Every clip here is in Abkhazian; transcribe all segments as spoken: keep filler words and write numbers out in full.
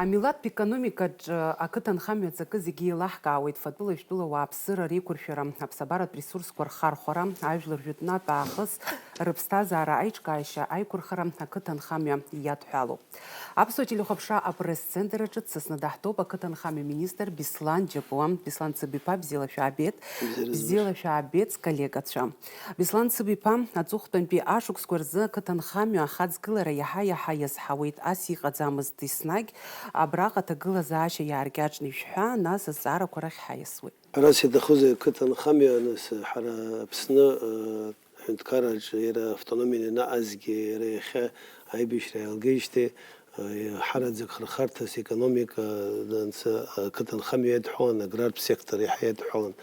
Амилаҭтә економикаҿы ақыҭанхамҩа аҵакы зегьы еилаҳкаауеит, фатәыла-жәтәыла ауааԥсыра реиқәыршәара, аԥсабаратә ресурсқәа рхархәара, ажәлар жәытәнатә аахыс рыԥсҭазаара аиҿкаашьа аиқәырхара ақыҭанхамҩа иадҳәалоуп. Аԥсуа телехәаԥшра апресс-центр аҿы дсасны даҳтәоуп ақыҭанхамҩа министр Беслан Џьапуа. Беслан Цыбиԥа, бзиала шәаабеит. Бзиала шәаабеит, сколлегацәа. Беслан Цыбиԥа, аҵыхәтәантәи ашықәсқәа рзы ақыҭанхамҩа ахаҵгылара иаҳа-иаҳа иазҳауеит, ас иҟаӡамызт еснагь, абраҟа аҭагылазаашьа иааркьаҿны ишәҳәа, нас азҵаарақәа рахь ҳаиасуеит. Ҳәарас иаҭахузеи, ақыҭанхамҩа, нас, ҳара Аԥсны, э, ҳҳәынҭқарраҿы иара автономиа ианаҟазгьы, иара иахьа аибашьра иаалгеижьҭеи, э, ҳараӡак хырхарҭас економика, анс-, ақыҭанхамҩа иадҳәалан, аграртә сектор иаҳа иадҳәалан.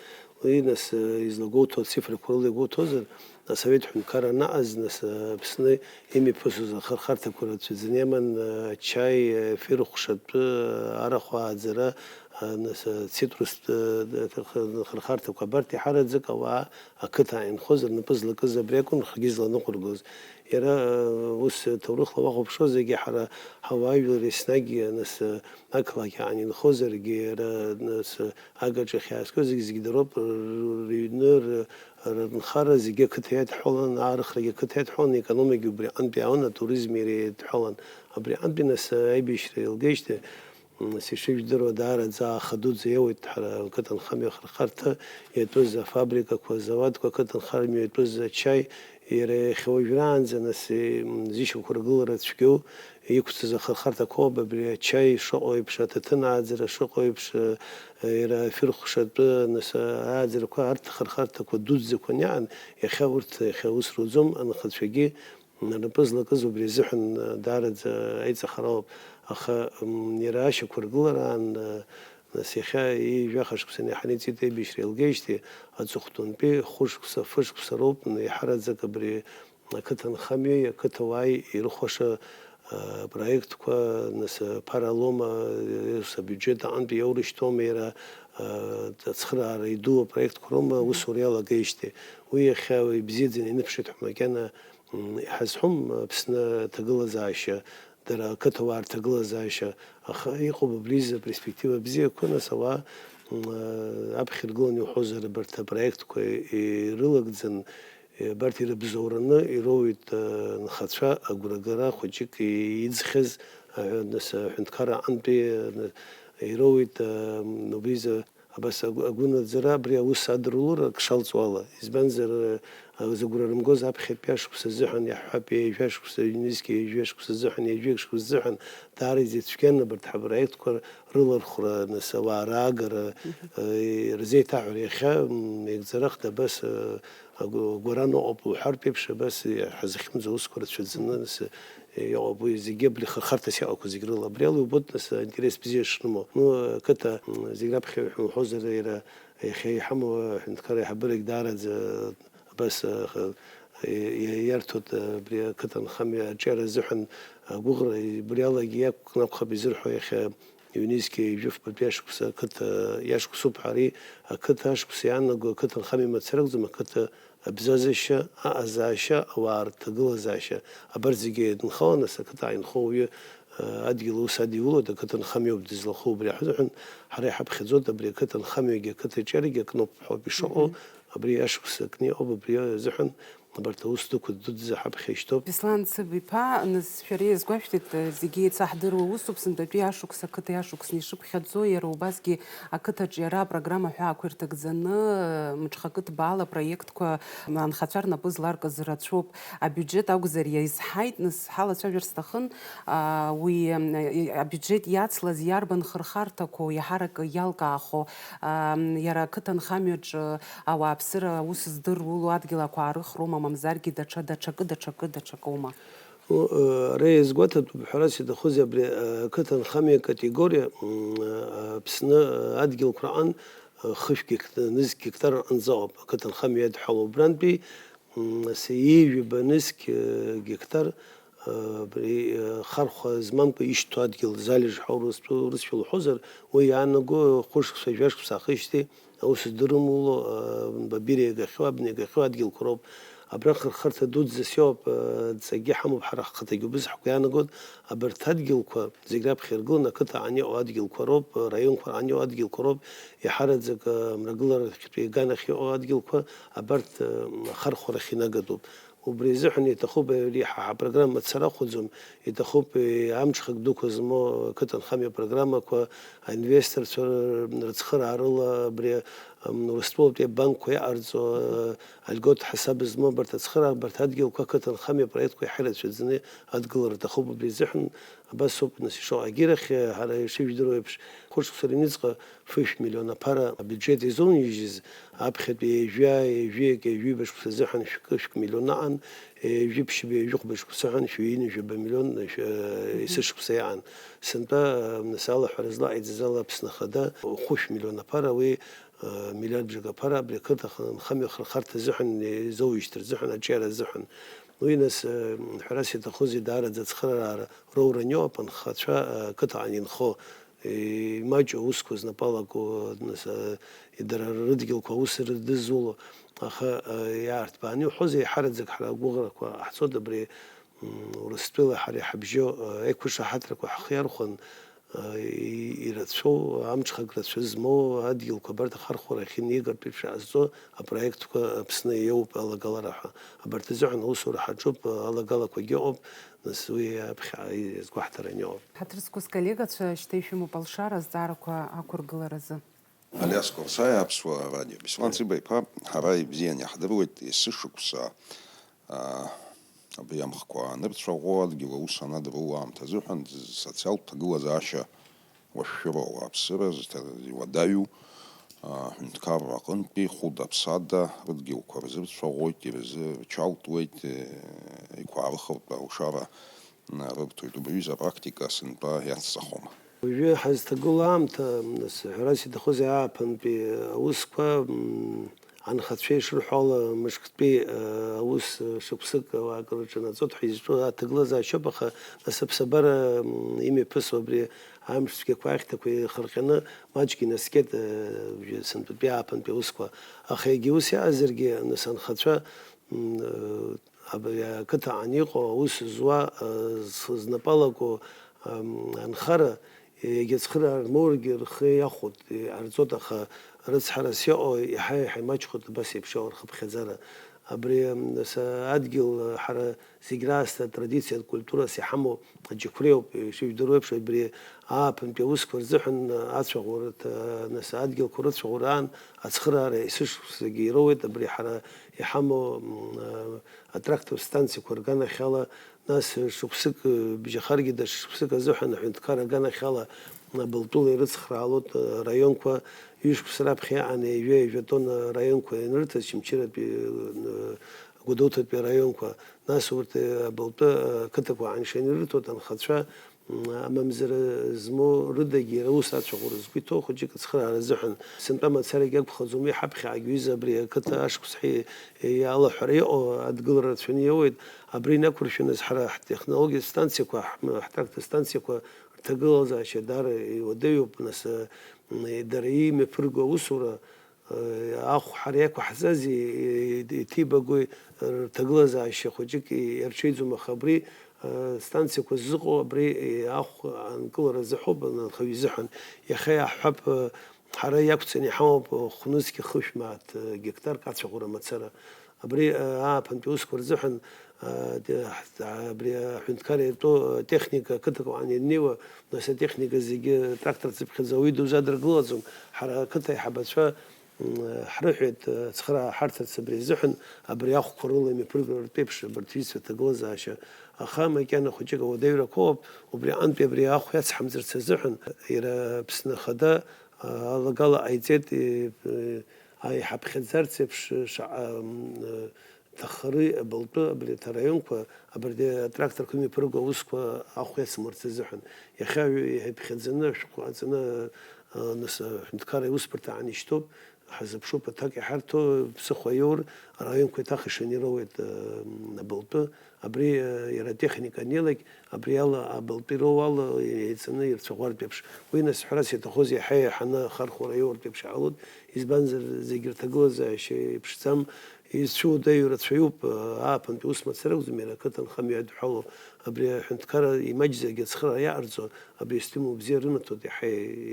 Уи, нас, э, излагәоуҭо, ацифрақәа рыла игәоуҭозар, асовет ҳәынҭқарра анаҟаз, нас, э, Аԥсны имҩаԥысуаз ахырхарҭақәа рацәаӡаны иаман, э, ачаи, э, афирхәшатәы, э, арахә ааӡара, э, нас, э, цитрустә, э, хырхарҭақәа, абарҭ иаҳараӡак ауаа ақыҭа ааинхоз рнапы злакыз абри акәын, рхгьы зланыҟәыргоз. Иара, э, ус, э, ҭоурыхла уахәаԥшуазаргьы, ҳара ҳауаажәлар еснагь, э, нас, э, ақалақь аан инхозаргьы, иара, нас, э, агаҿахь иаазгоз зегь-зегь дароуп, р-, рыҩны, р-, рынхара зегьы ақыҭа иадҳәалан, аарыхрагьы ақыҭа иадҳәалан, аекономикагьы убри аҟынтә иаауан, атуризм иара иадҳәалан. Абри аҟынтәи, нас, аибашьра еилгеижьҭеи, м, нас, ишыжәдыруа, даараӡа ааха дуӡӡа иоуеит ҳара ақыҭанхамҩа ахырхарҭа иатәыз афабрикақәа, азауадқәа, ақыҭанхамҩа иатәыз ачаи, иара иахьа уажәраанӡа, нас, м, зышьақәыргылара цәгьоу, иқәҵаз ахырхарҭақәоуп, абри ачаи шыҟоу еиԥш, аҭаҭын ааӡара шыҟоу еиԥш, э, иара афирхәшатәы, нас, ааӡарақәа, арҭ ахырхарҭақәа дуӡӡақәа аниаан, иахьа урҭ, иахьа аус руӡом, анхацәагьы рнапы злакыз убри азыҳәан, э, даараӡа аиҵахара ауп. Аха, м, иара ашьақәыргылараан, э, нас, иахьа ҩажәаха шықәса инаҳаны иҵит аибашьра еилгеижьҭеи, аҵыхәтәантәи хәышықәса, фышықәса роуп, м, иаҳараӡак абри ақыҭанхамҩеи ақыҭауааи ирыхәаша, а, проектқәа, нас, аԥара лоума, ус абиуџьет аҟынтәи иоурышьҭуама иара, а, ацхыраара иду апроектқәа роума аусура иалагеижьҭеи. Уи иахьа ибзиаӡаны иныԥшит ҳәа макьана, м, иҳазҳәом, Аԥсны аҭагылазаашьа, дара ақыҭауаа рҭагылазаашьа, аха иҟоуп абри изы аперспектива бзиақәа, нас ауаа, м, а, аԥхьа иргыланы иуҳәозар, абарҭ апроектқәа ирылагӡан, Абарҭ ирыбзоураны ироуеит, э, нхацәа агәрагара хәыҷык иӡхьаз, э, нас, аҳәынҭқарра аҟынтәи, э, ироуеит, э, убризы абас агә-, агәынаӡара абри аус адырулра ак шалҵуала. Избанзар, э, зыгәра рымгоз аԥхьатәи ашықәс азыҳәан, иаҳҳәап, ҩажәа шықәса, ҩнызқьи ҩажәа шықәса азыҳәан, ҩажәа шықәса азыҳәан даара изыцәгьан абарҭ ҳапроектқәа рылархәра, нас, ауаа раагара, э, рзеиҭаҳәара. Иахьа, м, еигӡарахда абас, э, агәаран ыҟоуп уҳәартә еиԥш, абас ҳазхьымӡо аусқәа рацәаӡаны, нас, иҟоуп уи зегьы абри хырхарҭас иҟақәоу зегь рыла. Абри ала иубоит, нас, аинтерес бзиа шрымоу. Ну, ақыҭа, м, зегь раԥхьа уҳәозар, иара иахьа иҳамоу аҳәынҭқарра аиҳабырагь даараӡа абас, а, х-, и-, и-, иарҭоит, а, абри ақыҭанхамҩа аҿиара азыҳәан агәыӷра, убри алагьы иақәкны акәхап изырҳәо иахьа ҩнызқьи ҩажәи фбатәи ашықәса ақыҭа иашықәсуп ҳәа, ари ақыҭа ашықәс иаанаго ақыҭанхамҩа мацара акәӡам, ақыҭа абзазашьа, аҟазаашьа, ауаа рҭагылазаашьа, абарҭ зегьы еидынхаланы, нас, ақыҭа ааинхо ауаҩы, э, адгьыл аус адиулоит, ақыҭанхамҩоуп дызлахәу. Убри азыҳәан ҳара иҳаԥхьаӡоит абри ақыҭанхамҩагьы ақыҭаҿиарагьы акноуп ҳәоуп ишыҟоу, абри ашықәс акны иҟоуп, абри азыҳәан абарҭ аус дуқәа дуӡӡа ҳаԥхьа ишьҭоуп. Беслан Цыбиԥа, нас, шәара иазгәашәҭеит, зегьы еицаҳдыруа усуп, сынтәатәи ашықәс ақыҭа иашықәсны ишыԥхьаӡо, иара убасгьы ақыҭаҿ иара апрограмма ҳәаақәа ирҭагӡаны, мҽхакы ҭбаала апроектқәа анхацәа рнапы зларкыз рацәоуп. Абиуџьет акәзар иазҳаит, нас, ҳалацәажәар сҭахын, а, уи, м, абиуџьет иацлаз иарбан хырхарҭақәоу иаҳарак иалкаахо, а, м, иара ақыҭанхамҩаҿы ауааԥсыра аус здыруло адгьылақәа аарыхроума, мамзаргьы даҽа, даҽакы, даҽакы, даҽакоума? Ну, э, ара иазгәаҭатәуп, ҳәарас иаҭахузеи, абри, э, ақыҭанхамҩа акатегориа, м, э, Аԥсны, э, адгьылқәа рҟан, э, хышә гект-, нызқь гектар рҟынӡа ыҟоуп, ақыҭанхамҩа иадҳәалоу убрантәи, м, нас, ҩажәи ҩба нызқь, э, гектар, э, абри, э, хархәа змамкәа ишьҭоу адгьыл, залежь ҳәа урыстәы-, урысшәа лҳәозар, уи иаанаго хәышықәса, жәашықәса аахижьҭеи, аус здырымуло, а, Бабириа игахьоу, абна игахьоу адгьылқәа роуп. Абра хырхарҭа дуӡӡас иоуп, э, ҵакгьы ҳамоуп, ҳара ҳхаҭагьы убас ҳгәы иаанагоит, абарҭ адгьылқәа зегь раԥхьа иргыланы ақыҭа аан иҟоу адгьылқәа роуп, э, раионқәа аан иҟоу адгьылқәа роуп, иаҳараӡак, э, мрагыларахьтәи аганахь иҟоу адгьылқәа, абарҭ, э, ахархәарахь инагатәуп. Убри азыҳәан иҭахуп, э, ари ҳа ҳапрограмма мацара ахәаӡом, иҭахуп, э, амҽхак дуқәа змоу ақыҭанхамҩа программақәа, аинвесторцәа рыцхыраарыла абри, м, Урыстәылатәи абанкқәа иҟарҵо, э, альгот ҳасаб змоу абарҭ ацхыраара, абарҭ адгьылқәа ақыҭанхамҩа проектқәа иаҳа ирацәаӡаны адгылара аҭахуп. Убри азыҳәан абас ауп, нас, ишыҟоу. Агьырахь, э, ҳара ишыжәдыруа еиԥш, хәышықәса рымҩаҵҟа фышә миллион аԥара абиуџьет изоунижьыз, аԥхьатәи ҩажәа, ҩажәи акы, ҩажәи ҩба шықәса азыҳәан шәкы, шәкы миллион аҟан, ҩажәи ԥшьба, ҩажәи хәба шықәса азыҳәан шәҩык ҩажәи ҩба миллион, шә-, э, есышықәса иаан. Сынтәа, э, нас, алаҳәара злаҟаиҵаз ала Аԥсны Ахада хәышә миллион аԥара, уи, э, миллиард бжак аԥара абри ақыҭа анхамҩа ахырхарҭа азыҳәан, изоуижьҭыр азыҳәан, аҿиара азыҳәан. Уи, нас, э, ҳәарас иаҭахузеи, даараӡа ацхыраара роуран иоуп анхацәа, э, ақыҭаҟны инхо, э, имаҷу аусқәа знапалаку, нас, э, дара рыдгьылқәа аус рыдызуло. Аха, э, иаарҭбааны иуҳәозеи, еиҳараӡак ҳара агәыӷрақәа ҟаҳҵоит абри, м, Урыстәылеи ҳареи ҳабжьоу, э, еиқәышаҳаҭрақәа ҳхы иархәан, э, и-, ирацәоу, амҽхак рацәа змоу адгьылқәа абарҭ ахархәара ахьынеигартә еиԥш иҟазҵо апроектқәа Аԥсны иоуп алагалара ҳәа. Абарҭ азыҳәан аусура ҳаҿуп, алагалақәагьы ыҟоуп, нас уи аԥхьа иазгәаҳҭараны иҟоуп. Ҳаҭыр зқәыз коллегацәа шьҭа ишәымоуп алшара азҵаарақәа ақәыргыларазы. Алиас Қәарсаиа, Аԥсуа радио. Беслан Ҵиба-иԥа, ҳара ибзиан иаҳдыруеит, есышықәса, аа, абри амхқәа анырцәаӷәо, адгьыл аус анадыру аамҭа азыҳәан социалтә ҭагылазаашьа уашәшәыроуп, ауааԥсыра зҭа-, иуадаҩу, аа, аҳәынҭқарра аҟынтәи хәыда-ԥсада рыдгьылқәа рзырцәаӷәоит, ирзырчалтуеит, еиқәаарыхыртә алшара рырҭоит. Убри аҩыза апрактика сынтәа иацҵахома? Уажәы ҳазҭагылоу аамҭа, нас, ҳәарас иаҭахузеи, ааԥынтәи аусқәа, м, анхацәа ишырҳәо ала, мышктәи, э, аус, э, шықәсык ауаа акыр рҿанаҵоит ҳәа изҿу аҭагылазаашьоуп, аха, нас, аԥсабара, м, имҩаԥысуа абри амш цәгьақәа ахьҭақәа ихырҟьаны маҷк инаскьеит, э, уажәы сынтәатәи ааԥынтәи аусқәа. Аха егьа ус иаазаргьы, нас, анхацәа, м, э, абри ақыҭаҟны иҟоу аус зуа, э, з-, знапалаку, ам, анхара, егьа цхыраара рмоургьы рхы иахәоит, иҟарҵоит, аха рыцҳарас иҟоу иаҳа-иаҳа имаҷхоит абас еиԥш иҟоу рхыԥхьаӡара. Абри, ам, са-, адгьыл, ҳара зегь раасҭа традициатә культурас иҳамоу аџьықәреиуп, ишыжәдыруа еиԥш, абри ааԥынтәи аусқәа рзыҳәан ацәаӷәара, нас, адгьылқәа рыцәаӷәара аан ацхыраара есышықәсагьы ироуеит, абри ҳара иҳамоу, м, атрактор станциақәа рганахьала, нас шықәсык, бжьахаргьы даҽа шықәсык азыҳәан аҳәынҭқар аганахьала абылтәыла ирыцхраалоит араионқәа, ҩышықәса раԥхьа иаан ҩажәа-ҩажәа тонна араионқәа ианрыҭаз, Очамчыратәи, Гәдоуҭатәи араионқәа, нас урҭ абылтәы ақыҭақәа ааины ирырҭоит анхацәа, амамзара змоу рыдагьы иара ус ацәаӷәара згәы иҭоу хәыҷык ацхыраара азыҳәан. Сынтәа мацарагьы акәхаӡом, уи ҳаԥхьаҟагь ҩыза абри ақыҭа ашықәс ҳәа иалаҳәара иҟоу адгылара рацәаны иоуеит. Абри инақәыршәаны ҳара ҳтехнологиатә станциақәа, ҳм-, ҳтрактор станциақәа рҭагылазаашьа даара иуадаҩуп, нас, м, дара имҩаԥырго аусура, ахә ҳара иақәаҳҵази, иҭибагои рҭагылазаашьа хәыҷык иарҽеиӡом, аха абри, станциақәа ззыҟоу абри ахә анкылара азыҳәоуп, анхаҩы изыҳәан. Иахьа иаҳҳәап, ҳара иақәҵаны иҳамоуп хәнызқьи хышә мааҭ гектарк ацәаӷәара мацара. Абри, ааԥынтәи аусқәа рзыҳәан, а, де-, ҳ-, абри аҳәынҭқар иатәу, а, техника ақыҭақәа аан ианнеиуа, нас атехника зегьы тракторцыԥхьаӡа ауаҩы дузадыргылаӡом. Ҳара ақыҭа аиҳабацәа, м, ҳрыҳәеит, а, цхыраара ҳарҭарц абри азыҳәан, абри ахәқәа рыла имҩаԥыргартә еиԥш абарҭ аҩызцәа рҭагылазаашьа. Аха макьана хәыҷык ауадаҩрақәа ыҟоуп, убри аҟынтәи абри ахә иацҳамҵарц азыҳәан, иара Аԥсны Ахада, а, алагала ҟаиҵеит, и-, и-, аиҳаԥхьаӡарц еиԥш, шаҟа, м, ҭаххари абылтәы абарҭ араионқәа, абарҭ атракторқәа имҩаԥырго аусқәа ахә иацымларц азыҳәан. Иахьа иҳаԥхьаӡаны ашәҟәы аҵаны, а, нас, аҳәынҭқарра аусбарҭа аан ишьҭоуп, ҳазыԥшуп аҭак иҳарҭо, ԥсыхәа иоур, араионқәа еиҭах ишанироуеит, а, абылтәы. Абри, а, иара атехника анеилак, абри ала абылтәы ироуа ала еиҵаны ирцәаӷәартә еиԥш. Уи, нас, ҳәарас иаҭахузеи, иаҳа иаҳаны ахархәара иоуртә еиԥш иҟалоит, избанзар, зегь рҭагылазаашьа еиԥшӡам, Изцәуадаҩу рацәаҩуп, ааԥынтәи ус мацара акәӡам, иара ақыҭанхамҩа иадҳәалоу абри аҳәынҭқарра имаҷзаргьы ацхыраара иаҟарҵо, абри астимул бзиа рымаҭәоуп, иаҳа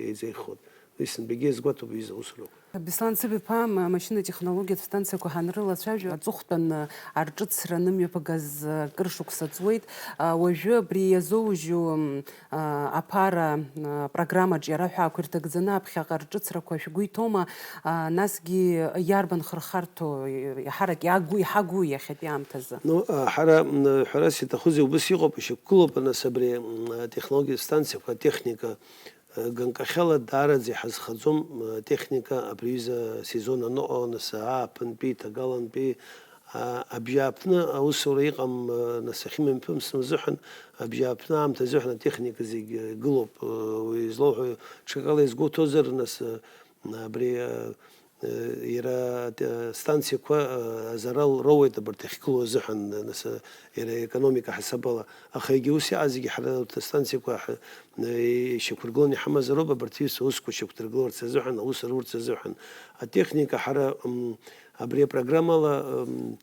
еизеихоит. Уи сынтәагьы иазгәаҭоуп, иҩыза аусуроуп. Беслан Цыбиԥа, ам-, амашьына-технологиатә станциақәа ҳанрылацәажәо, аҵыхәтәан, а, арҿыцра нымҩаԥгаз, а, кыр шықәса ҵуеит. А, уажәы абри иазоужьу, м, а, аԥара, а, программаҿ иара ҳәаақәа ирҭагӡаны аԥхьаҟа арҿыцрақәа шәгәы иҭоума? А, насгьы иарбан хырхарҭоу, иаҳарак иагу-, иҳагу иахьатәи аамҭазы? Ну, а, ҳара, м, ҳәарас иаҭахузеи, убыс иҟоуп, ишьақәгылоуп, нас, абри, м, атехнологиатә станциақәа, атехника, Ганкахьала даараӡа иҳазхаӡом, э, техника абри аҩыза асезон аныҟало, нас, ааԥынтәи, ҭагалантәи, а, абжьааԥны аусура иҟам, э, нас, ахьымҩаԥымсуа азыҳәан, абжьааԥны аамҭа азыҳәан атехника зегь, э, гылоуп. Э, уи злоуҳәо ҽакала иазгәоуҭозар, нас, э, абри, э, Э, иара, э, станциақәа, э, азарал роуеит абарҭ ахьгылоу азыҳәан, э, нас, э, иара аекономика ҳасабала. Аха егьа ус иҟазаргьы ҳара урҭ астанциақәа ҳа-, э, ишьақәыргыланы иҳамазароуп, абарҭ иҩызцәа аусқәа шьақәдыргыларц азыҳәан, аус рурц азыҳәан. Атехника ҳара, м, абри апрограммала, м,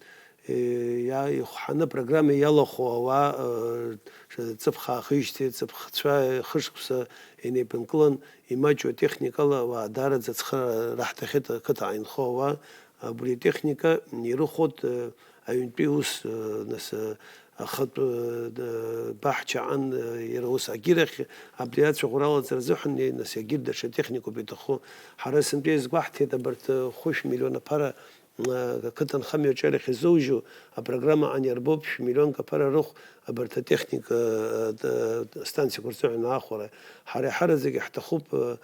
Е, иа-, ихәҳаны апрограмма иалахәу ауаа, э, ш-, ҵыԥх аахижьҭеи ҵыԥхцәа хышықәса инеиԥынкылан, имаҷу атехникала ауаа даараӡа ацхыраара раҳҭахьеит ақыҭа ааинхо ауаа. Абри атехника ирыхәоит, э, аҩнтәи ус, э, нас, э, ахатә, э, д-, баҳча аан, э, иара ус агьирахь, абри ацәаӷәара алаҵара азыҳәан, э, нас, агьир даҽа техникоуп иҭаху. Ҳара сынтәа иазгәаҳҭеит абарҭ, э, хәышә миллион аԥара Ақыҭанхамҩаҿы арахь изоужьу апрограмма аан иарбоуп шә-миллионк аԥара рыхә абарҭ атехника, э, станциақәа рзыҳәан аахәара. Ҳара иҳараӡак иаҳҭахуп, э,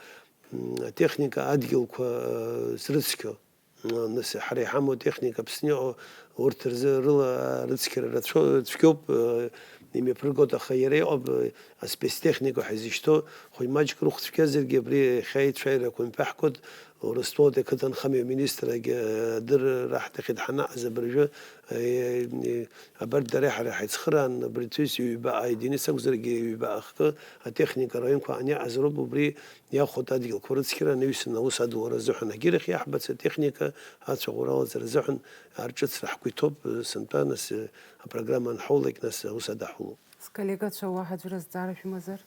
м, атехника адгьылқәа, э, зрыцқьо. М, нас ҳара иҳамоу атехника Аԥсны иҟоу урҭ рзы рыла арыцқьара рацәо-, цәгьоуп, э, имҩаԥыргоит, аха иара иҟоуп, э, аспецтехника ҳәа изышьҭоу, хәыҷ-маҷк рыхә цәгьазаргьы абри иахьа ицәажәарақәа мҩаԥаҳгоит, Урыстәылатәи ақыҭанхамҩа аминистррагьы, э, адырра раҳҭахьеит ҳанаҟаз абыржәы, э, э, абарҭ дара ҳара ҳаицхыраан, абарҭ ҩба-, а, единица акәзаргьы ҩба ахкы атехника араионқәа аниаҟаз роуп, убри иахәоит адгьылқәа рыцқьара анаҩсан аус адулара азыҳәан агьирахь иаҳбац атехника ацәаӷәара алаҵара азыҳәан арҿыцра ҳгәы иҭоуп, э, сынтәа нас, э, апрограмма анҳаулак, нас аус адаҳулоуп. Сколлегацәа уаҳа аӡәыр азҵаара шәымазар?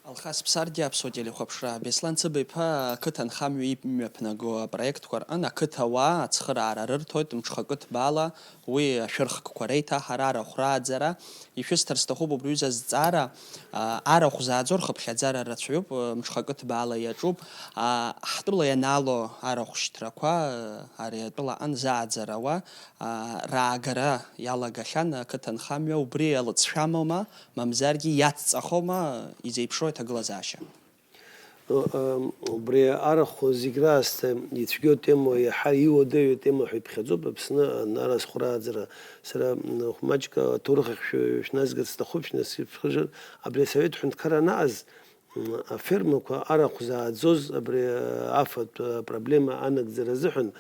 Алхас Ԥсардиа, Аԥсуа телехәаԥшра. Беслан Цыба-иԥа ақыҭанхамҩа имҩаԥнаго апроектқәа рҟын ақыҭауаа ацхыраара рырҭоит мҽхакы ҭбаала, уи ашәырхкқәа реиҭаҳара, арахә рааӡара. Ишәысҭар сҭахуп убри аҩыза азҵаара, а, арахә зааӡо рхыԥхьаӡара рацәаҩуп, мҽхакы ҭбаала иаҿуп. А, ҳтәыла ианаало арахә шьҭрақәа, а, ари атәыла аҟны зааӡарауа, а, раагара иалагахьан ақыҭанхамҩа, убри алыҵшәа амоума, мамзаргьы иацҵахома изеиԥшроу аҭагылазаашьа? Ну, ам, убри арахә зегь раасҭа ицәгьоу темоу, иаҳа иуадаҩу темоу ҳәа иԥхьаӡоуп Аԥсны анара азхәрааӡара. Сара, м, маҷк аҭоурых ахь шәы-, шәназгарц сҭахуп, шәнасыԥхыжыр. Абри асовет ҳәынҭқарра анаҟаз, Афермақәа арахә зааӡоз абри афатә проблема анагӡара азыҳәан,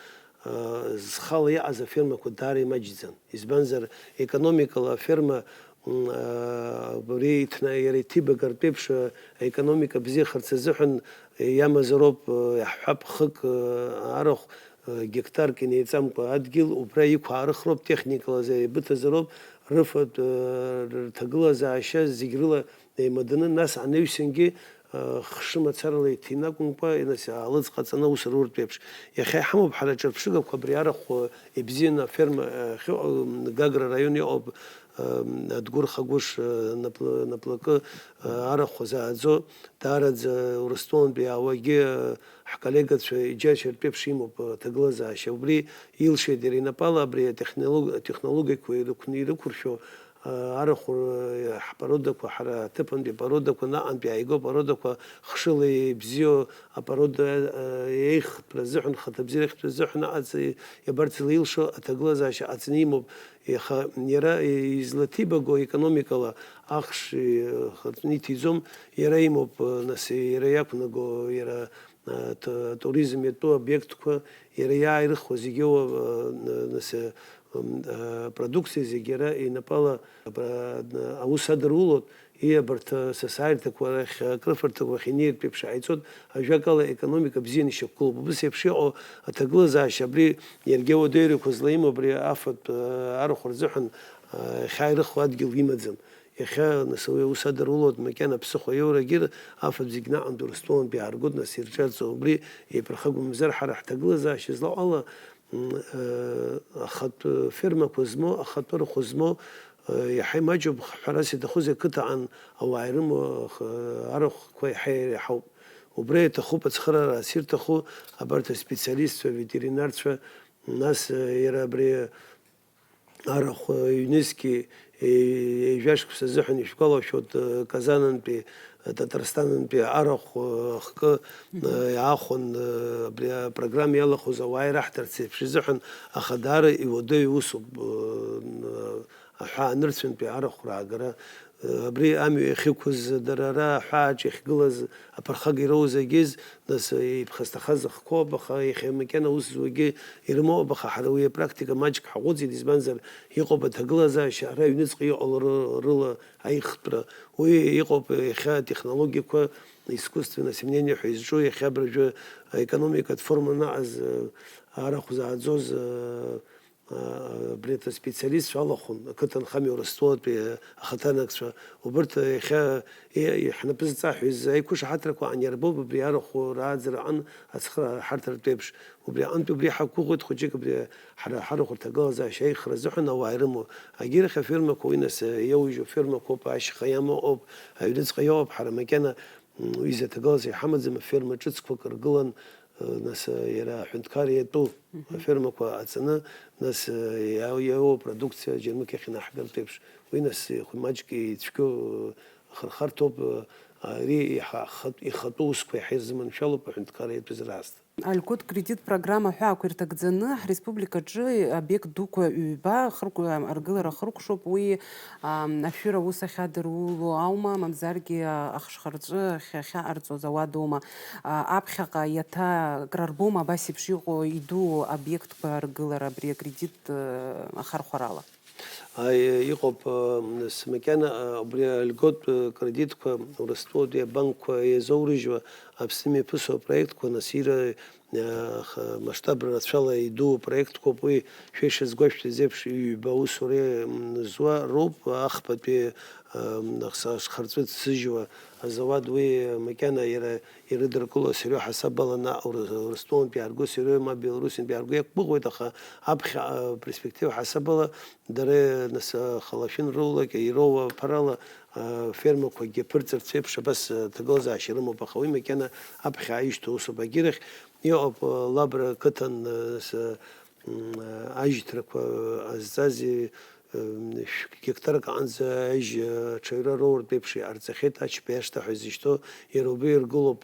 зхала иҟаз афермақәа даара имаҷӡан. Избанзар, економикала аферма, м, абри иҭна-, иара иҭибагартә еиԥш, аекономика бзиахарц азыҳәан иамазароуп, иаҳҳәап, хык арахә, гектарк инеиҵамкәа адгьыл, убра иқәаарыхроуп, техникала еибыҭазароуп, рыфатә, рҭагылазаашьа зегь рыла еимаданы, нас анаҩсангьы, э, хшымацарала иҭинакәымкәа, нас, аалыҵ ҟаҵаны аус руртә еиԥш. Иахьа иҳамоуп ҳара аҿырԥшыгақәа абри арахә, э, ибзианы аферма, э, ахьыҟоу, м, Гагра араион иҟоуп, э, Адгәыр Хагәыш, э, напла-, наплакы, э, арахә зааӡо, даараӡа Урыстәылантәи иаауагьы, э, ҳколлегацәа иџьашьартә еиԥш имоуп, э, аҭагылазаашьа. Убри илшеит иара инапала абри атехнолог-, атехнологиақәа ирықәны ирықәыршәо, арахә, ҳпородақәа, ҳара аҭыԥантәи апородақәа, наҟантәи иааиго апородақәа хшыла еибзиоу апорода, еихтәра азыҳәан, хаҭабзиара еихтәра азыҳәан аҟаҵа иабарҭ злеилшо аҭагылазаашьа ҟаҵаны имоуп. Иаха иара излаҭибаго економикала ахш хырҵәны иҭиӡом, иара имоуп, нас иара иақәнаго, иара а, т-, туризм иатәу обиектқәа, иара иааирыхуа зегьы уа, а, н-, нас, а, м, а, продукциа зегьы иара инапала, а, н-, аус адырулоит, и абарҭ, а, сасааирҭақәа рахь, а, крыфарҭақәа рахь инеиртә еиԥш ааиҵоит, ажәакала, аекономика бзианы ишьақәгылоуп. Убыс еиԥш иҟоу аҭагылазаашьа абри иаргьы ауадаҩрақәа злаимоу абри афатә, а, арахә рзыҳәан, а, иахьааирыхуа адгьыл имаӡам. Иахьа, нас, уи аус адырулоит, макьана ԥсыхәа иоурагьы афатә зегь наҟ Урыстәылантәи иааргоит, нас, ирҿарҵо убри еиԥырхагоу мамзар ҳара ҳҭагылазаашьа злаҟала, м, э, ахатә фермақәа змоу, ахатәы рахә змоу, э, иаҳа имаҷуп, ҳәарас иаҭахузеи ақыҭаҟан ауаа ирымоу, ах-, арахәқәа иаҳа иреиҳауп. Убра иаҭахуп ацхыраара, ас ирҭаху абарҭ аспециалистцәа, аветеринарцәа, нас, э, иара абри арахә, э, ҩнызқьи, э, ҩажәа шықәса азыҳәан ишәгәалашәоит, э, Казанынтәи, э, Татарстанынтәи арахә, э, ахкы, э, иаахәан, э, абри апрограмма иалахәыз ауаа ираҳҭарц еиԥш изыҳәан, аха даара иуадаҩу усуп, э, н-, аҳәаанырцәынтәи арахә раагара. Э, абри амҩа иахьықәыз, дара ара аҳәааҿ иахьгылаз аԥырхага ироуз агьыз, нас, э, иԥхасҭахаз ахқәоуп, аха иахьа макьана аус зуагьы ирымоуп, аха ҳара уи апрактика маҷк ҳаҟәыҵит, избанзар, иҟоуп аҭагылазаашьа ара аҩныҵҟа иҟало ры-, рыла аихтәра. Уи иҟоуп иахьа атехнологиақәа, искусственное осеменение ҳәа изҿу, иахьа абыржәы аекономикатә форма анаҟаз, э, арахә зааӡоз, э, а, абри аспециалистцәа алахәын, ақыҭанхамҩа Урыстәылатәи ахаҭарнакцәа. Убырҭ иахьа и-, иҳнапы зҵаҳәаз аиқәышаҳаҭрақәа ан иарбоуп абри арахә рааӡара аҟын ацхыраара ҳарҭартә еиԥш. Убри аҟынтә убри ҳақәгәыӷуеит, хәыҷык абри ҳара ҳарахә рҭагылазаашьа аихра азыҳәан ауаа ирымоу. Агьырахь афермақәа уи нас иоужьу фермақәоуп, ашьха иамоу ыҟоуп, аҩныҵҟа иоуп, ҳара макьана, м, ҩыза аҭагылазаашьа ҳамаӡам, аферма ҿыцқәак ргылан, э, нас, э, иара аҳәынҭқар иатәу Мгм. афермақәа аҵаны, нас, э, иа-, иауа апродукциа џьармыкьахь инаҳгартә еиԥш, уи нас, э, хә-, маҷк ицәгьоу, э, хырхарҭоуп, э, ари иҳа-, хатә-, ихатәы усқәа иаҳа ирзыманшәалоуп аҳәынҭқарра иатәыз раасҭа. Алькот кредит программа ҳәа ақәирҭагӡаны ҳреспубликаҿы обиект дуқәа ҩба хырк-, аргылара ахыркәшоуп, уи, ам, ашәыра аус ахьадыруло аума, мамзаргьы, а, ахшхырҵәы ахь-, ахьаҟарҵоз ауадоума? А, аԥхьаҟа иаҭа крарбома абас еиԥш иҟоу идуу обиектқәа ргылара абри акредит, э, ахархәарала? Аи, иҟоуп, э, нас, макьана, э, убри альготә, э, кредитқәа Урыстәылатәи абанкқәа иазоурыжьуа Аԥсны имҩаԥысуа апроектқәа, нас, ира, э, х-, масштаб рацәала идуу апроектқәоуп, уи шәа ишазгәашәҭаз еиԥш, ҩба аусура, м, зуа роуп, ахԥатәи, э, м, ахс-, ахшхырҵәы ҭсыжьуа азауад, уи, э, макьана иара ирыдыркыло серио ҳасабала наҟ Ур-, Урыстәылантә иаарго, серио ма Белоруссиантә иаарго иақәгәыӷуеит, аха аԥхьа, а, перспектива ҳасабала дара, нас, а, халашәын роулак, ироуа аԥарала, а, фермақәакгьы ԥырҵырц еиԥш абас, а, ҭагылазаашьа рымоуп, аха уи макьана аԥхьа ишьҭоу усуп. Агьырахь иҟоуп, а, Лабра қыҭан, а, с-, м, а, ажьҭрақәа ҟазҵази, Шәгектарк аҟынӡа ажь аҽаҩра роуртә еиԥш иҟарҵахьеит, Ачба иашҭа ҳәа изышьҭоу, иара убри иргылоуп,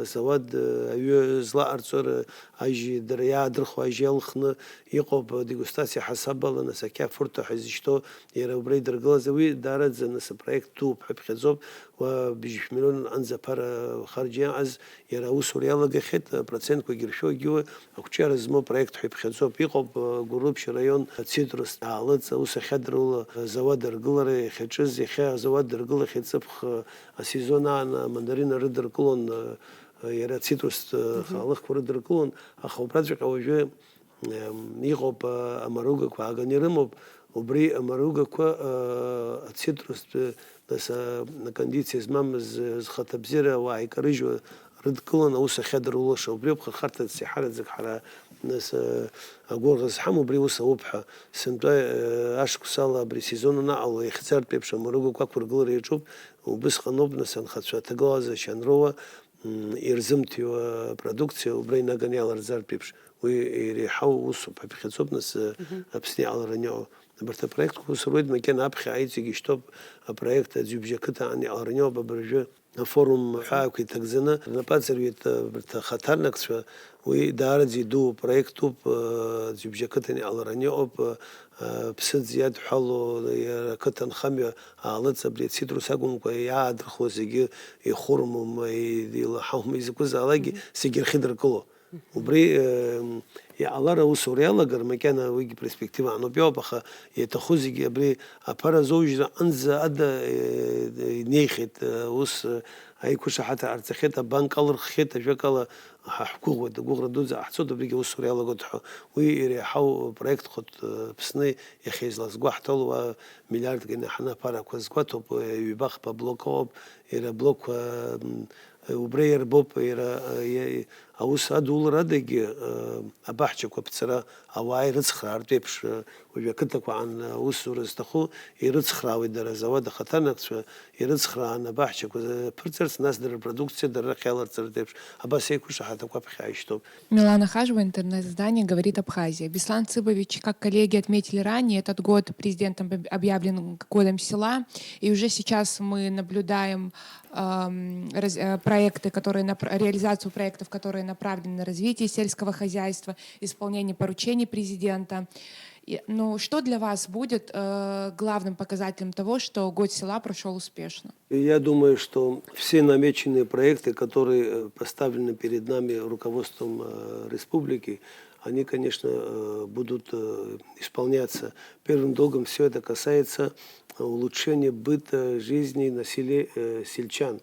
азауад, аҩы злаҟарҵо, ажь дара иаадырхуа ажь иалхны иҟоуп, дегустациа ҳасабала, нас, ақьафурҭа ҳәа изышьҭоу, иара убра идыргылаз, уи даараӡа, нас, апроект дууп ҳәа иԥхьаӡоуп, уа быжьшә миллион аҟынӡа аԥара харџьа иаҟаз, иара аусура иалагахьеит, апроцентқәагьы ршәо, егьиуа, Ақәҿиара змоу апроект ҳәа иԥхьаӡоуп. Иҟоуп, э, Гәылрыԥшь араион ацитрус аалыҵ аус ахьадыруло азауад аргылара иахьаҿыз, иахьа азауад дыргылахьеит ҵыԥх, э, асезон аан амандарина рыдыркылон, э, э, иара ацитрус, э, Мгм. хаалыхқәа рыдыркылон, аха убраҵәҟьа уажәы, эм, иҟоуп, э, амаругақәа ааганы ирымоуп. Убри амаругақәа, э, ацитрустә, нас, а, акондициа змамыз, э, зхаҭабзиара ауаа икарыжьуа рыдкыланы аус ахьадырулаша, убри ауп хырхарҭац иҳараӡак ҳара, нас, э, агәырӷьа зҳамоу убри аус ауп ҳәа. Сынтәа, э, ашықәсала абри асезон анаҟало, ихьӡартә еиԥш амаругақәа ақәыргылара иаҿуп, убысҟаноуп, нас, анхацәа аҭагылазаашьа анроуа, м, ирзымҭиуа апродукциа убра инаганы иаларҵартә еиԥш. Уи иреиҳау усуп, ҳаԥхьаӡоуп, нас, Аԥсны иҟалараны иҟоу. Абарҭ апроектқәа ус руеит, макьана аԥхьа аиҵегь ишьҭоуп апроект аӡҩыбжьа ақыҭа аан иҟалараны иҟоуп абыржәы афорум ҳәаақәа иҭагӡаны рнапы аҵарҩит абарҭ ахаҭарнакцәа. Уи даараӡа идуу проектуп, аӡҩыбжьа ақыҭан иҟалараны иҟоуп, ԥсыӡ иадҳәалоу иара ақыҭанхамҩа аалыҵ, абри ацитрус акәымкәа иаадырхуа зегьы ихурмума, и-, илаҳаума, изакәызаалакгьы зегьы рхьыдыркыло. Убри, э, иҟалар аусура иалагар, макьана уигьы перспектива аноуп иоуп, аха иаҭаху зегьы абри аԥара азоужьра аҟынӡа ада, э, инеихьеит, э, ус, э, аиқәышаҳаҭра ҟарҵахьеит, абанк алырххьеит, ажәакала, ҳа ҳгәыӷуеит, агәыӷра дуӡӡа ҟаҳҵоит, убригьы аусура иалагоит ҳәа. Уи иреиҳау проектхоит, э, Аԥсны иахьа излазгәаҳҭало, уа миллиардк инаҳаны аԥарақәа згәаҭоуп, э, ҩба-хԥа блок ыҟоуп, иара аблокқәа, м, э, убра иарбоуп, иара, э, иа-, Аус адулара адагьы, э, абаҳчақәа ԥҵара, ауаа ирыцхраартә еиԥш, э, уажәы ақыҭақәа аан, э, аусура зҭаху ирыцхраауеит дара, азауад ахаҭарнакцәа ирыцхраан абаҳчақәа ԥырҵарц, нас дара рпродукциа дара рахь иаларҵартә еиԥш, абас еиқәышаҳаҭақәа аԥхьа ишьҭоуп. Милана Хажева, интернет-издание «Говорит Абхазия». Беслан Цыбович, как коллеги отметили ранее, этот год президентом об-, объявлен годом села, и уже сейчас мы наблюдаем ам, раз-, э, проекты, которые напра-, реализацию проектов, которые направлены на развитие сельского хозяйства, исполнение поручений президента. И, ну, что для вас будет, э, главным показателем того, что год села прошёл успешно? И я думаю, что все намеченные проекты, которые, э, поставлены перед нами руководством, э, республики, они, конечно, э, будут, э, исполняться. Первым долгом всё это касается улучшение быта, жизни на селе, э, сельчан.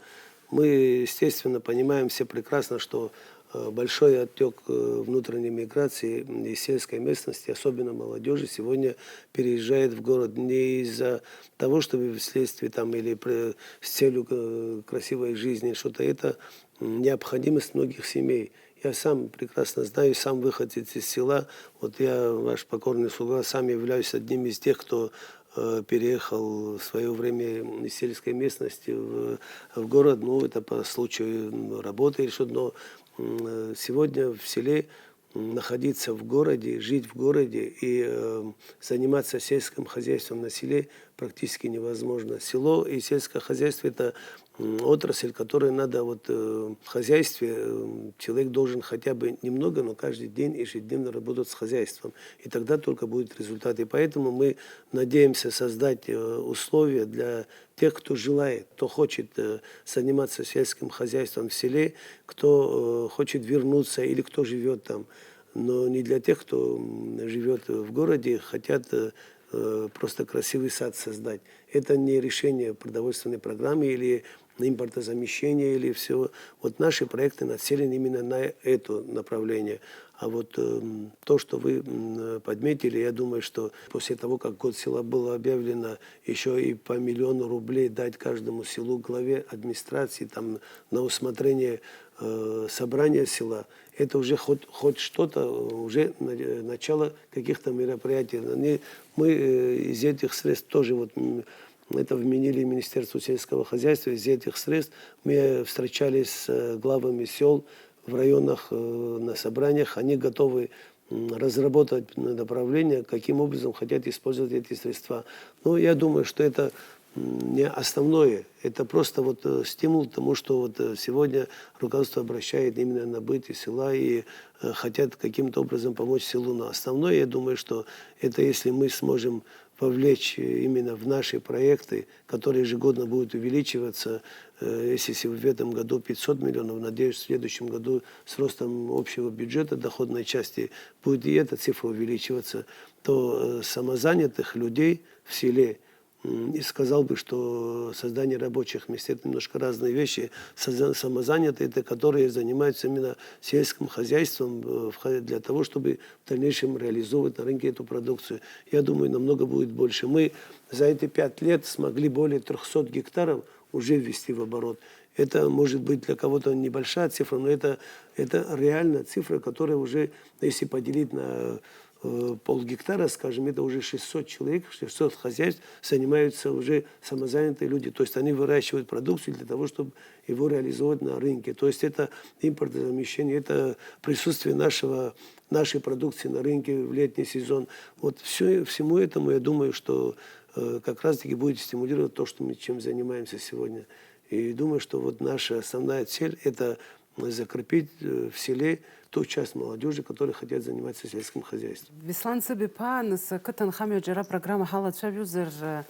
Мы, естественно, понимаем все прекрасно, что, э, большой оттёк, э, внутренней миграции, м, из сельской местности, особенно молодёжи, сегодня переезжает в город не из-за того, чтобы вследствие там или пр-, с целью, э, красивой жизни, что-то это, м, необходимость многих семей. Я сам прекрасно знаю, сам выходец из села. Вот я, ваш покорный слуга, сам являюсь одним из тех, кто, э, переехал в своё время из сельской местности в, в город. Ну, это по случаю, м, работы или что-то. Но, м, э, сегодня в селе, м, находиться в городе, жить в городе и, э, заниматься сельским хозяйством на селе практически невозможно. Село и сельское хозяйство — это, м, отрасль, которой надо вот, э, в хозяйстве, э, человек должен хотя бы немного, но каждый день ежедневно работать с хозяйством. И тогда только будет результат. И поэтому мы надеемся создать, э, условия для тех, кто желает, кто хочет, э, заниматься сельским хозяйством в селе, кто, э, хочет вернуться или кто живёт там. Но не для тех, кто, м, живёт в городе, хотят, э, э, просто красивый сад создать. Это не решение продовольственной программы или импортозамещения, или всего. Вот наши проекты нацелены именно на это направление. А вот, эм, то, что вы, м, подметили, я думаю, что после того, как год села было объявлено, ещё и по миллиону рублей дать каждому селу, главе администрации, там, на усмотрение, э, собрания села, это уже хоть, хоть что-то, э, уже на-, э, начало каких-то мероприятий. Они, мы, э, из этих средств тоже вот, м, это вменили Министерству сельского хозяйства, из этих средств мы встречались с, э, главами сёл в районах, э, на собраниях. Они готовы, м, разработать н-, направление, каким образом хотят использовать эти средства. Но я думаю, что это, м, не основное. Это просто вот, э, стимул к тому, что вот, э, сегодня руководство обращает именно на быт и села и, э, хотят каким-то образом помочь селу. Но основное, я думаю, что это если мы сможем вовлечь, э, именно в наши проекты, которые ежегодно будут увеличиваться, э, если се-, в этом году пятьсот миллионов, надеюсь, в следующем году с ростом общего бюджета доходной части будет и эта цифра увеличиваться, то, э, самозанятых людей в селе, м, и сказал бы, что создание рабочих мест — это немножко разные вещи. Соза-, самозанятые — это которые занимаются именно сельским хозяйством, э, в хо-, для того, чтобы в дальнейшем реализовывать на рынке эту продукцию. Я думаю, намного будет больше. Мы за эти пять лет смогли более трёхсот гектаров уже ввести в оборот. Это, может быть, для кого-то небольшая цифра, но это, это реально цифра, которая уже, если поделить на, э, полгектара, скажем, это уже шестьсот человек, шестьсот хозяйств занимаются уже самозанятые люди. То есть они выращивают продукцию для того, чтобы его реализовывать на рынке. То есть это импортозамещение, это присутствие нашего нашей продукции на рынке в летний сезон. Вот всё, всему этому, я думаю, что э, как раз-таки будет стимулировать то, что мы чем занимаемся сегодня. И думаю, что вот наша основная цель — это закрепить э, в селе ту часть молодежи, которые хотят заниматься сельским хозяйством. Беслан Цыбиԥа, нас ақыҭанхамҩа аҿиара программа ҳалацәажәозар, э,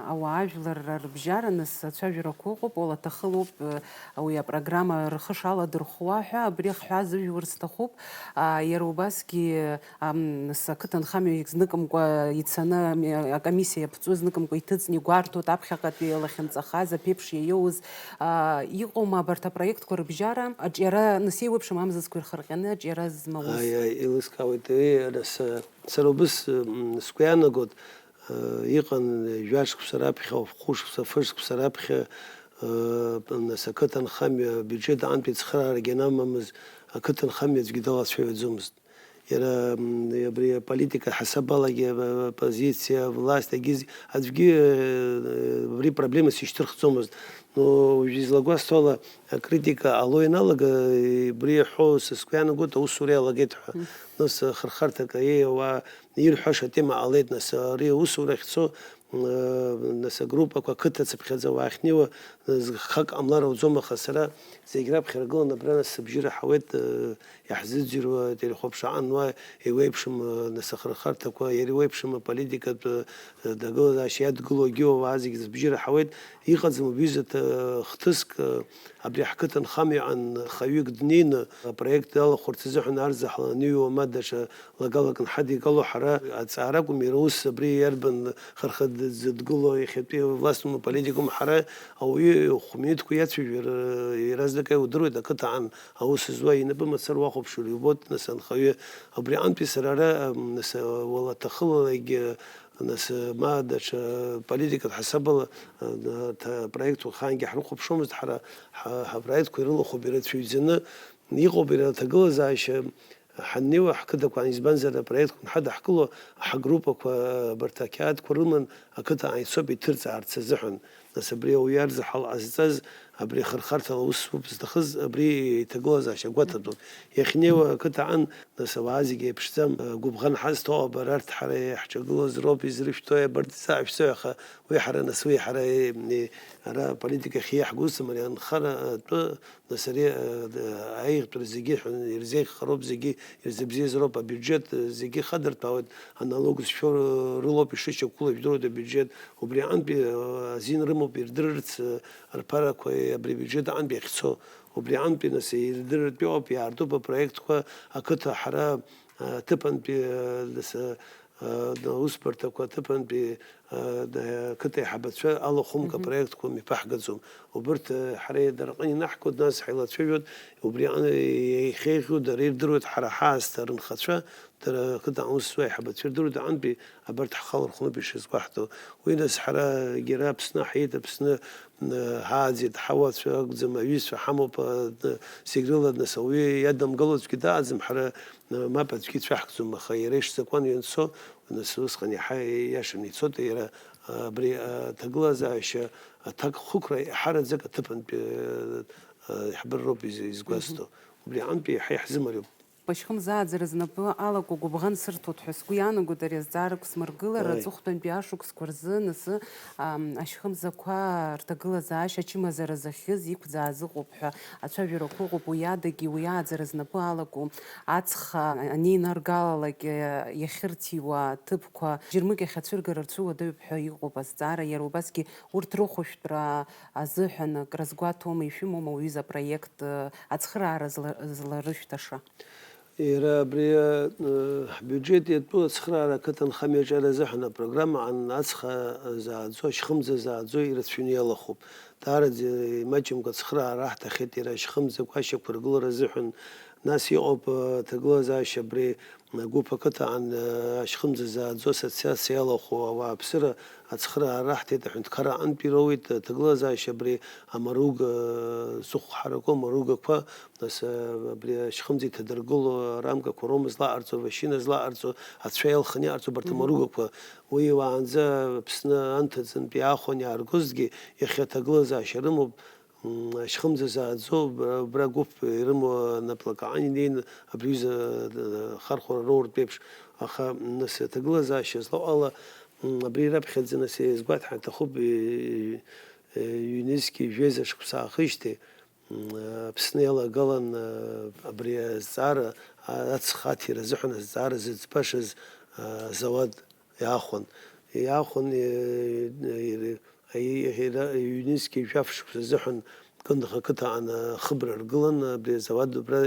ауаажәларра рыбжьара, нас ацәажәарақәа ыҟоуп, уала аҭахылоуп, э, уи апрограмма рхы шаладырхәуа ҳәа, абри ахҳәаа зыжәур сҭахуп. А, иара убасгьы, ам, нас ақыҭанхамҩа зныкымкәа ицаны, ами, акомиссиа иаԥҵәо зныкымкәа иҭыҵны игәарҭоит аԥхьаҟатәи лахьынҵахаз аԥеиԥш иаиоуз, а, иҟоума абарҭ апроектқәа рыбжьара, аҿиара, нас еиуеиԥшым амзызқәа ирхырҟьаны аҿиара змауз? Аи, аи, еилыскаауеит. Е, ара са, сара убыс, м, сгәы иаанагоит, э, иҟан жәашықәса раԥхьа, хәышықәса, фышықәса раԥхьа, э, нас ақыҭанхамҩа абиуџьет аҟынтәи ацхыраарагьы анамамыз, ақыҭанхамҩа аӡәгьы далацәажәаӡомызт. Иара, м, абри аполитика ҳасабалагьы, ап-, оппозициа, власть, агьыз-, аӡәгьы, э, абри проблема сишьҭырхӡомызт. Но уажә излагәасҭо ала, акритика ҟало ианалага, э, абри иаҳәо са сгәы иаанагоит, аусура иалагеит ҳәа. Мм. Нас, э, хырхарҭак, э, ауаа ирҳәаша атема ҟалеит, нас, ари аусура ахьцо, э, нас, агруппақәа, ақыҭа цыԥхьаӡа уаахьнеиуа, э, зхак ҟамлар ауӡом, аха сара зегь раԥхьа иргыланы абра, нас, сыбжьы раҳауеит, э, иаҳзыӡырҩуа телехәаԥшааҟан уа еиуеиԥшым, э, нас, ахырхарҭақәа, иара иуеиԥшым аполитикатә, э, ҭагылазаашьа иадгылоу егьи ауаа зегь зыбжьы раҳауеит. Иҟаӡам убҩыза ҭ-, хҭыск, э, абри ҳқыҭанхамҩаҟан хаҩык днеины апроект далахәырц азыҳәан арзаҳал аныҩуа, ма даҽа лагалак нҳадигало, ҳара аҵаара акәым, иара ус абри иарбан хырхарҭа дзыдгыло, иахьатәи властума, политикума, ҳара ауаҩы хә-минуҭқәа иацәажәар, э, иаразнак иудыруеит, ақыҭаҟан аус зуа инапы мацара уахәаԥшыр иубоит, нас, анхаҩы. Абри аҟынтәи сара ара, м, нас, уалаҭахылалагь, э, нас, э, ма даҽа политикатә ҳасабала, э, ҭа-, проектқәа ахаангьы ҳрыхәаԥшуамызт ҳара, ҳа-, ҳапроектқәа ирылахәуп ирацәаҩӡаны, иҟоуп иара аҭагылазаашьа, ҳаннеиуа ҳқыҭақәа, избанзар, апроектқәа анҳадаҳкыло, ҳгруппақәа абарҭ ақьаадқәа рыман ақыҭа ааицоуп иҭырҵаарц азыҳәан. Нас абри ауаҩы арзаҳал ҟазҵаз, абри ахырхарҭала аус зуп зҭахыз, абри иҭагылазаашьа гәаҭатәуп. Иахьнеиуа ақыҭа аан, нас ауаа зегьы еиԥшӡам, гәыбӷан ҳазҭо, абар арҭ ҳара иаҳҿагылоз роуп изрышәҭои, абарҭ заашәҵои, аха уи ҳара, нас уи ҳара, е, е, ара аполитика ахь иаҳгозам, ари анхара атәы Нас ари, э, д-, аиӷьтәра зегьы ҳәа ирзеиӷьхароуп, зегьы ирзыбзиазароуп, абиуџьет, э, зегьы хадырҭәаауеит, аналог зшәо ры-, рылоуп ишышьақәгылоу, ижәдыруеит абиуџьет, убри аҟынтәи, э, азин рымоуп ирдырырц, э, рԥарақәа, э, абри абиуџьет аҟынтәи иахьцо, убри аҟынтәи, нас, ирдырыртә иҟоуп, иаартуп апроектқәа, ақыҭа ҳара, э, аҭыԥантәи, э, нас, э, аусбарҭақәа аҭыԥантәи, а, да, ақыҭа аиҳабацәа алахәымга Мгм. проектқәа мҩаԥаҳгаӡом. Убырҭ, а, ҳара иадараҟны инаҳгоит, нас ҳаилацәажәоит, убри аҟны еихеиӷьу дара ирдыруеит, ҳара ҳаасҭа рынхацәа, дара ақыҭа аус зуа аиҳабацәа ирдыруеит, аҟынтәи абарҭ ҳхала рхәнуп ишазгәаҳҭо. Уи нас ҳара егьара Аԥсны ҳиит, Аԥсны, м, ҳааӡеит, ҳауацәа акәӡам, аҩызцәа ҳамоуп, а, д-, зегь рыла, нас ауаҩы иаднамгало аӡәгьы дааӡам, ҳара Мап аӡәгьы ицәаҳкӡом, аха иара ишзакәан ианцо, нас усҟан иаҳа ииашаны ицоит, иара, а, абри аҭагылазаашьа аҭакхықәра иаҳараӡак аҭыԥантәи, а, а, иаҳбарроуп из-, изгәасҭо. Мгм. Убри аҟынтәи иаҳа иаҳзымариоуп. Ашьхымзааӡара знапы алаку гәыбӷан сырҭоит ҳәа сгәы иаанагоит ари азҵаара қәсмыргылара. Аи. Аҵыхәтәантәи ашықәсқәа рзы, нас, ам, ашьхымзақәа рҭагылазаашьа ачымазара захьыз иқәӡааз ыҟоуп ҳәа ацәажәарақәа ыҟоуп, уи адагьы уи ааӡара знапы алаку аҵх анеинаргалалак, э, иахьырҭиуа аҭыԥқәа џьармыкьахь ацәыргара рцәыуадаҩуп ҳәа иҟоуп азҵаара, иара убасгьы урҭ рыхәышәтәра азыҳәан акры азгәаҭоума, ишәымоума уаҩыза апроект, э, ацхыраара зла-, зларышәҭаша? Иара абри, э, ҳбиуџьет иатәу ацхыраара ақыҭанхамҩа аҿиара азыҳәан апрограмма аан ацха зааӡо, ашьхымза зааӡо ирацәаҩны иалахәуп. Даараӡа имаҷымкәа ацхыраара ҳҭахьеит иара ашьхымза гәашьақәа ргылара азыҳәан. Нас иҟоуп, э, аҭагылазаашьа абри, э, гәыԥ ақыҭа аан, э, ашьхымза зааӡо ассоциациа иалахәу ауааԥсыра ацхыраара ҳҭеит, аҳәынҭқарра аҟынтә ироуит, э, аҭагылазаашьа абри амаруга, э, зыхәҳараку амаругақәа, нас, э, абри ашьхымза иҭадыргыло арамкақәа роума злаҟарҵо, авашьына злаҟарҵо, ацәа иалхны иҟарҵо абарҭ Мгм. амаругақәа. Уи уаанӡа Аԥсны анҭыҵынтә иаахәаны иааргозҭгьы, иахьа аҭагылазаашьа рымоуп. Ашьхымза зааӡо убра гәыԥ ирымоу анаплакы ааины инеины абри аҩыза ахархәара роуртә еиԥш, аха нас аҭагылазаашьа злоу ала, абри раԥхьаӡа нас иазгәаҭҳәар аҭахуп, ҩнызқьи жәеиза шықәса аахижьҭеи Аԥсны иалагалан абри азҵаара, аҵх аҭира азыҳәан азҵаара зыӡбашаз азауад иаахәан. Иаахәан, ҩнызқьи жәаф шықәса азыҳәан Кындыӷ ақыҭа аҟны ахыбра ргылан, абри азауад убра,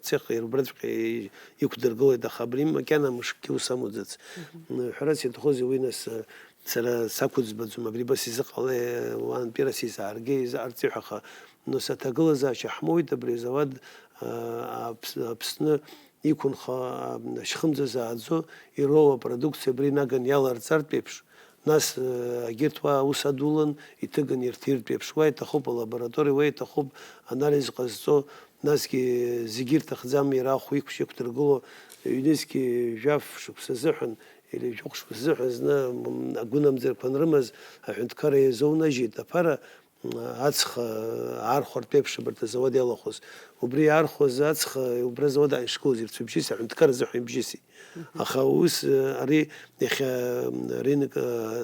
цех иара убраҵәҟьа иқәдыргылеит, аха абри макьана мышкгьы ус амуӡац. Ҳәарас иаҭахузеи уи нас, сара сақәыӡбаӡом, абри абас изыҟалеи, уаантәи рас изааргеи, изыҟарҵеи ҳәа, аха нас аҭагылазаашьа ҳмоуит, абри азауад, Аԥс-, Аԥсны иқәынхо, а, ашьхымза зааӡо ироуа апродукциа абри инаган иаларҵартә еиԥш, нас, э, агьырҭ уа аус адулан иҭыган ирҭиртә еиԥш, уа иҭахуп алабораториа, уа иҭахуп анализ ҟазҵо, насгьы зегьы ирҭахӡам иара ахә иқәшьа иқәдыргыло, ҩнызқьи жәаф шықәса азыҳәан, или жәохә шықәса азыҳәан зны, м, агәынамӡарқәа анрымаз аҳәынҭқарра иазоунажьит аԥара, аҵх аархәартә еиԥш абарҭ азауад иалахәыз. Убри иаархәаз аҵх убра азауад ишгылаз ирцәыбжьысит, аҳәынҭқар азыҳәан ибжьысит. Аха ус, ари иахьа рынок,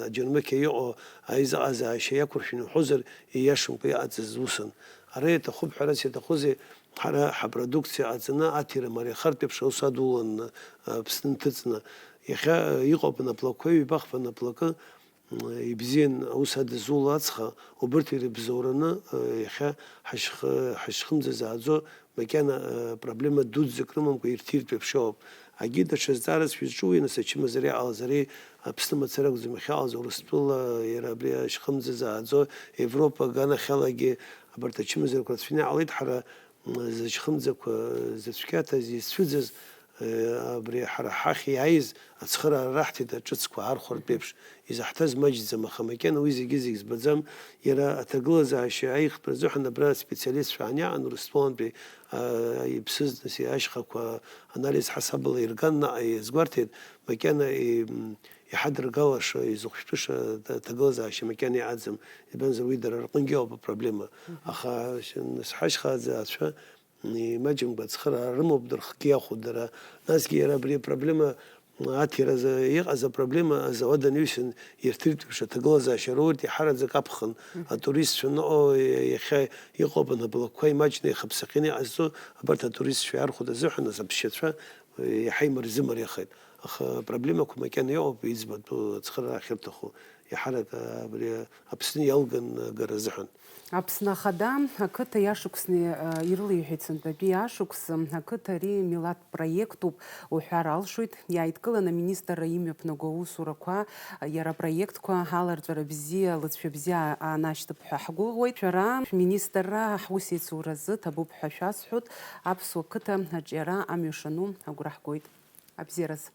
аџьармыкьа иҟоу аизыҟазаашьа иақәыршәаны уҳәозар, ииашамкәа иҟаҵаз усын. Ара иаҭахуп ҳәарас иаҭахузеи, ҳара ҳапродукциа ҟаҵаны аҭира мариахартә еиԥш аус адулан, Аԥсны нҭыҵны. Иахьа иҟоуп анаплакқәа, ҩбахԥа наплакы, Ибзиан аус адызуло ацха, убырҭ ирыбзоураны, иахьа ҳашьх-, ҳашьхымза зааӡо макьана проблема дуӡӡак рымамкәа ирҭиртә еиԥш ауп. Агьи даҽа зҵаарас шәызҿу уи, нас, ачымазара иҟалаз, ари Аԥсны мацара акәӡам иахьаҟаз, Урыстәыла иара абри ашьхымза зааӡо, Европа аганахьалагьы абарҭ ачымазарақәа рацәаны иҟалеит, ҳара зышьхымӡақәа зыцәгьаҭаз, изцәыӡыз, э, абри ҳара ҳахь иааиз ацхыраара раҳҭеит аҿыцқәа архәартә еиԥш. Изаҳҭаз маҷӡам, аха макьана уи зегьы-зегь збаӡам. Иара аҭагылазаашьа аиӷьтәра азыҳәан абра специалистцәа ааниаҟан, Урыстәылантәи, а, иԥсыз, нас, ашьхақәа анализ ҳасабала ирган, наҟ иазгәарҭеит, макьана и-, м, иҳадыргалаша, изыхәшәтәыша ҭа-, ҭагылазаашьа макьана иҟаӡам, избанзар, уи дара рҟынгьы ауп апроблема. Аха ш-, нас ҳашьхаӡа ацәа имаҷымкәа ацхыраара рымоуп, дырхгьы иахәо дара. Насгьы иара абри апроблема аҭиразы иҟаз апроблема азауад анаҩсан ирҭиртә еиԥш аҭагылазаашьа роуртә иаҳараӡак аԥхын. Атуристцәа ныҟәо иахьа иҟоуп анаплакқәа имаҷны ихаԥсахьаны иҟазҵо абарҭ атуристцәа иаархәоит азыҳәан, нас аԥсшьацәа иаҳа имырзымариахеит. Аха апроблемақәа макьана иҟоуп, иӡбатәу ацхыраара ахьырҭаху, иаҳарак абри Аԥсны иалган агара азыҳәан. Аԥсны Ахада ақыҭа иашықәсны, э, ирылеиҳәеит сынтәатәи ашықәс. Ақыҭа ари милаҭтә проектуп уҳәар алшоит. Иааидкылан аминистрра имҩаԥнаго аусурақәа, иара апроектқәа аларҵәара бзиа, алыҵшәа бзиа аанашьҭып ҳәа ҳгәыӷуеит. Шәара шәминистрра ҳусеицуразы ҭабуп ҳәа шәасҳәоит. Аԥсуа қыҭа аҿиара амҩа шану агәра ҳгоит. Абзиараз.